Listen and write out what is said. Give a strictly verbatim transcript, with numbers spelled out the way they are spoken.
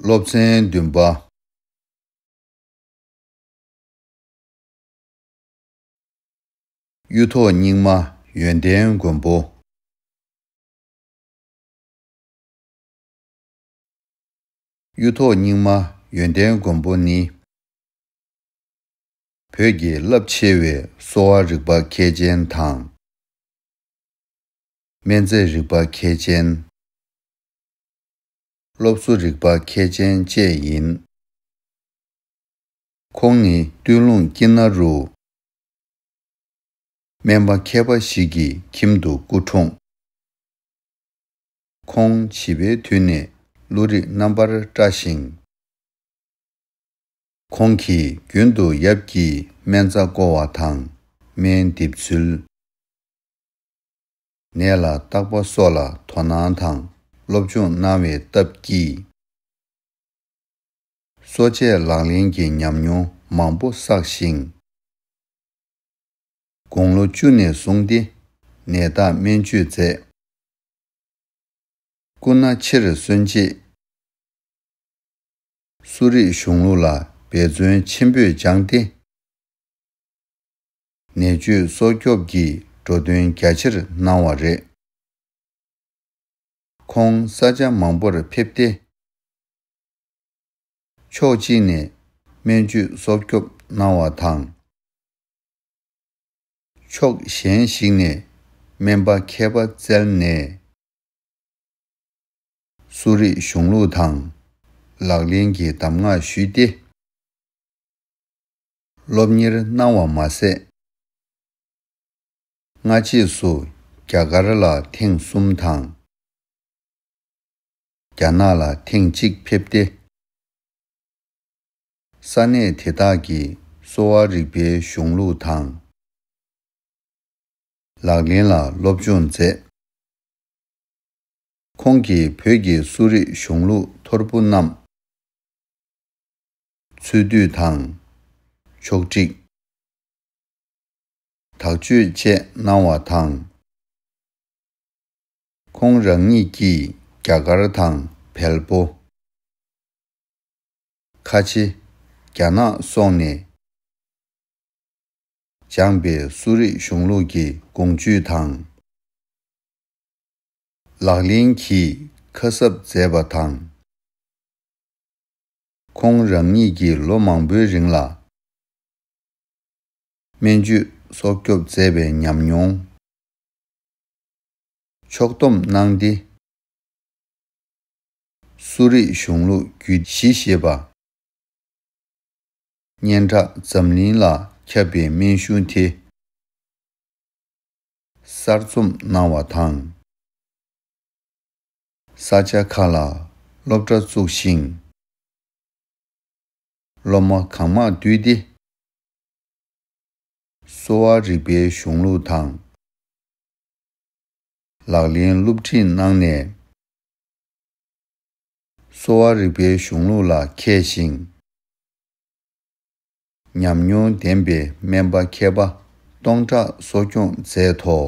སློབ་ཚན་བདུན་པ། གཡུ་ཐོག་རྙིང་མ་ཡོན་ཏན་མགོན་པོ། གཡུ་ཐོག་རྙིང་མ་ཡོན་ཏན་མགོན་པོ་ནི། བོད་ཀྱི་རླབས་ཆེ་བའི་གསོ་བ་རིག་པ་མཁས་ཅན་དང་། སྨན་རྫས་རིག་པ་མཁས་ཅན། སློབ་གསོ་རིག་པ་མཁས་ཅན་བཅས་ཡིན། ཁོང་ནི་སྟོད་ལུང་དཀྱིལ་ན་རུ། སྨན་པ་མཁས་པ་ཞིག་གི་ཁྱིམ་དུ་སྐུ་འཁྲུངས། ཁོང་བྱིས་པའི་དུས་ནས་བློ་རིག་རྣམ་པར་བཀྲ་ཞིང་། ཁོང་གིས་རྒྱུན་དུ་ཡབ་ཀྱིས་སྨན་རྩྭ་བརྐོ་བ་དང་སྨན་འདེབས་ཚུལ། ནད་ལ་བརྟག་པ་སོགས་ལ་དོ་སྣང་དང་སློབ་སྦྱོང་གནང་བའི་སྟབས་ཀྱིས། གསོ་དཔྱད་ལག་ལེན་གྱི་ཉམས་མྱོང་མང་པོ་བསགས་ཤིང་། དགུང་ལོ་བཅུ་ནས་བཟུང་སྟེ་ནད་བརྟག་སྨན་བཅོས་མཛད། སྐུ་ན་ཆེར་སོན་རྗེས། གསོ་རིག་གཞུང་ལུགས་ལ་འབད་བརྩོན་ཆེན་པོས་སྦྱངས་ཏེ། ནད་བཅོས་སྲོག་སྐྱོབ་ཀྱི་འགྲོ་དོན་རྒྱ་ཆེར་གནང་བ་རེད། ཁོང་ས་ཆ་མང་པོར་ཕེབས་ཏེ། ཕྱོགས་གཅིག་ནས་སྨན་བཅོས་སྲོག་སྐྱོབ་གནང་བ་དང་། ཕྱོགས་གཞན་ཞིག་ནས་སྨན་པ་མཁས་པ་བཙལ་ནས། གསོ་རིག་གཞུང་ལུགས་དང་ལག་ལེན་གྱི་གདམས་ངག་ཞུས་ཏེ། སློབ་གཉེར་གནང་བ་མ་ཟད། སྔ་རྗེས་སུ་རྒྱ་གར་ལ་ཐེངས་གསུམ་དང་། རྒྱ་ནག་ལ་ཐེངས་གཅིག་ཕེབས་ཏེ། ས་གནས་དེ་དག་གི་གསོ་བ་རིག་པའི་གཞུང་ལུགས་དང་། ལག་ལེན་ལ་སློབ་སྦྱོང་མཛད། ཁོང་གིས་བོད་ཀྱི་གསོ་རིག་གཞུང་ལུགས་ཐོར་བུ་བསྣམས། འཚོལ་སྡུད་དང་། ཕྱོགས་སྒྲིག། དག་བཅོས་བཅས་གནང་བ་དང་། ཁོང་རང་ཉིད་ཀྱིས་རྒྱ་གར་དང་བལ་པོ། ཁ་ཆེ། རྒྱ་ནག་སོགས་ནས་སྦྱངས་པའི་གསོ་རིག་གཞུང་ལུགས་ཀྱི་དགོངས་བཅུད་དང་། ལག་ལེན་གྱིས་ཁ་གསབ་མཛད་པ་དང་། ཁོང་རང་ཉིད་ཀྱིས་ལོ་མང་པོའི་རིང་ལ་སྨན་བཅོས་སྲོག་སྐྱོབ་མཛད་པའི་ཉམས་མྱོང་ཕྱོགས་བསྡོམས་གནང་སྟེ། གསོ་རིག་གཞུང་ལུགས་རྒྱུད་བཞི་ཞེས་པ། སྙན་གྲགས་འཛམ་གླིང་ལ་ཁྱབ་པའི་སྨན་གཞུང་དེ་གསར་རྩོམ་གནང་བ་དང་། ས་ཆ་ཁག་ལ་སློབ་གྲྭ་བཙུགས་ཤིང་། སློབ་མ་གང་མང་བསྡུས་ཏེ། གསོ་བ་རིག་པའི་གཞུང་ལུགས་དང་། ལག་ལེན་སློབ་ཁྲིད་གནང་ནས། གསོ་བ་རིག་པའི་གཞུང་ལུགས་ལ་མཁས་ཤིང་། ཉམས་མྱོང་ལྡན་པའི་སྨན་པ་མཁས་པ་སྟོང་ཕྲག་གསོ་སྐྱོང་མཛད་ཐོག